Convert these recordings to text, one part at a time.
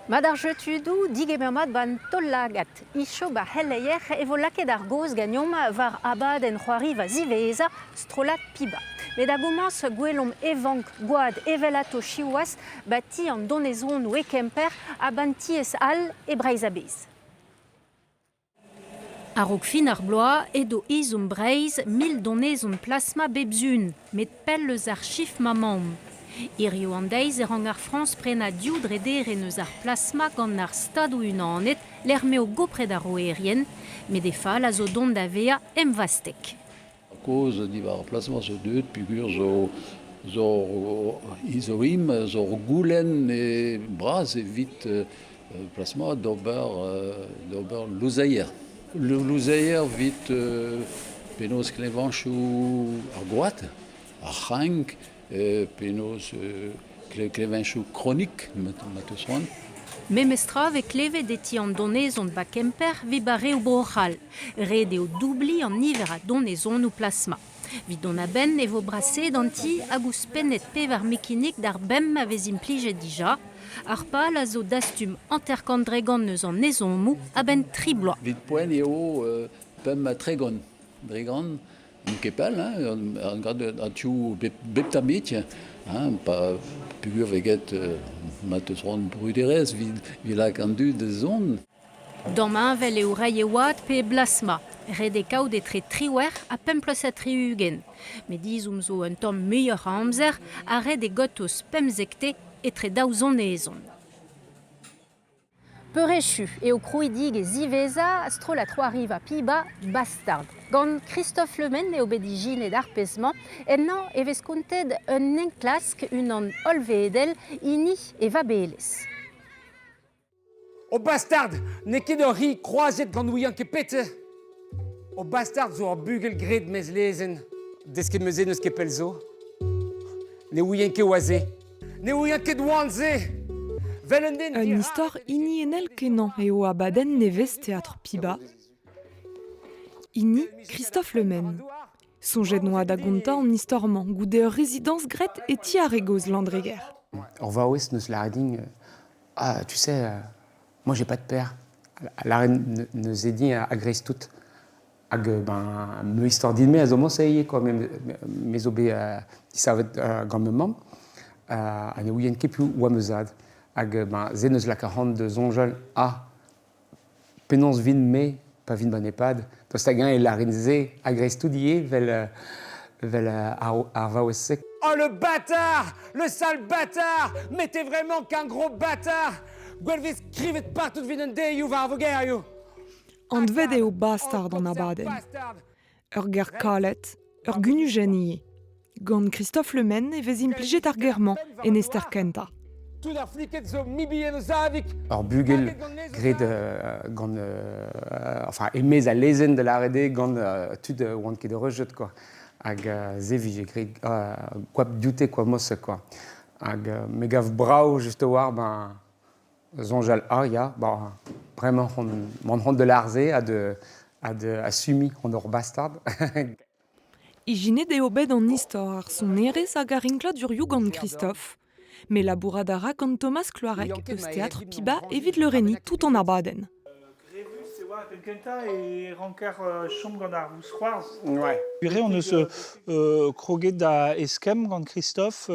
Mat ar jeu tudoù, digemer mat 'ba'n taol-lagad. Icho 'ba c'heleier e vo lakaet ar gaoz ganeomp war abadenn c'hoariva ziwezhañ strollad Piba. Met da gomañs gwelomp e vank gwad evelato siwazh 'ba ti an donezonoù e Kemper ha 'ba'n tiez all e Breizh a-bezh. A-raok fin ar bloaz edo ezhomm Breizh 1000 donezon plasma bep sun, met pell eus ar chif ma 'maomp. Hiziv an deiz e rank ar Frañs prenañ div drederenn eus ar plasma gant ar Stadoù-Unanet lec'h m'eo gopret ar roerien, met he fal a zo dont da vezañ emvastek. Kozh diwar ar plasma zo deuet peogwir zo zo izoim zo ur goulenn bras evit plasma d'ober d'ober louzeier. Louzeier evit penaos klevañchoù ar gwad, ar c'hrank, penaos klevañchoù kronik ma 'teus c'hoant. Memes tra 'vez klevet e ti an donezon 'ba Kemper 'vit barreoù Bro-C'hall. Ret eo doubliñ an niver a donezonoù plasma. Evit dont a-benn e vo braseet an ti hag ouzhpennet pevar mekinik d'ar bemp a vez implijet dija. Ar pal a zo dastum 50% eus an ezhommoù a-benn tri bloaz. Evit poent eo 35 dregont N'on ket pell, hein, an tioù bep tammig, hein, pa peogwir vez get ma 'teus c'hoant bruderezh 'vit lak an dud da zont. Damheñvel eo reiñ e oad pe e blasma. Ret eo kaout etre 18 ha 75. Met ezhomm zo un tamm muioc'h a amzer ha ret eo gortoz pemzekte etre daou zonezon. Peurechu eo krouidigezh ziwezhañ strollad c'hoariva Piba Bastard. Gant Christophe Le Men eo bet ijinet ar pezh-mañ. Ennañ e vez kontet un enklask unan hollvedel, hini e vabelezh. O bastard! N'eo ket ur c'hi kroazet gant ouian ket pet! O bastard zo ur bugel graet maez lezenn. Desket 'm eus se n'eus ket pell zo. Ne ouien ket oa se. Ne ouien ket oan se. Vel un den Un istor hiniennel kenañ eo abadenn nevez Teatr Piba. Hini Christophe Le Men. Soñjet 'noa da gontañ an istor-mañ goude ur rezidañs graet e ti ar re gozh Landreger. Ur vaouez 'neus lâret din Ah, tu sais, moi j'ai pas de père. Lâret 'neus din a-greiz-tout. Hag ben me istor din-me a zo moñse ivez quoi me zo bet disavet gant ma mamm ha ne ouien ket piv oa ma zad. Hag ben se 'neus lakaet ac'hann da soñjal ah penaos 'vin-me pa vin 'ba 'n EHPAD daoust hag-eñ e lârin se a-greiz-tout ivez 'vel 'vel ar vaouez-se. Oh le bâtard! Le sale bâtard! Mais t'es vraiment qu'un gros bâtard! Gwell 'vez skrivet partout 'vit un deioù war ar vogerioù! Anvet eo Bastard an abadenn. Ur ger kalet, ur gunujenn ivez. Gant Christophe Le Men e vez implijet ar ger-mañ en ester kentañ. Ur bugel graet gant enfin e-maez al lezenn da lâret eo gant tud oant ket rejet quoi. Hag se 'vije graet goap dioute quoi mosse quoi. Hag me gav brav just a-walc'h ben Soñjal ah ya, ba bremañ on mont hon de lâr-se ha de ha de asumiñ on ur bastard. Ijinet eo bet an istor ar sonerezh hag ar rinkladurioù gant Christophe. Met labourat a ra gant Thomas Cloarec eus Teatr Piba evit leurenniñ tout an abadenn. Grevus e oa ar penn-kentañ e ranker chom gant ar vousc'hoarzh. Ouais. Purée, on eus kroget da eskemm gant Christophe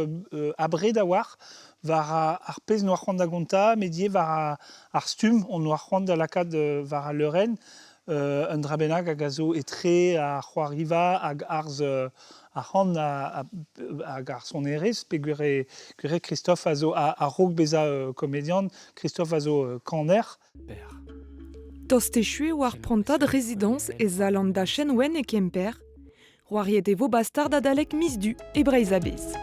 abred a-walc'h war ar pezh 'noa c'hoant da gontañ, met ivez war ar stumm on noa c'hoant da lakaat war al leurenn. Un dra bennak hag a zo etre ar c'hoariva hag arz ar c'han hag ar sonerezh peogwir eo Christophe a zo a-raok bezañ komedian, Christophe a zo kaner. Tost echu eo ar prantad rezidañs e sal an dachenn wenn e Kemper. C'hoariet e vo Bastard adalek miz Du e Breizh a-bezh.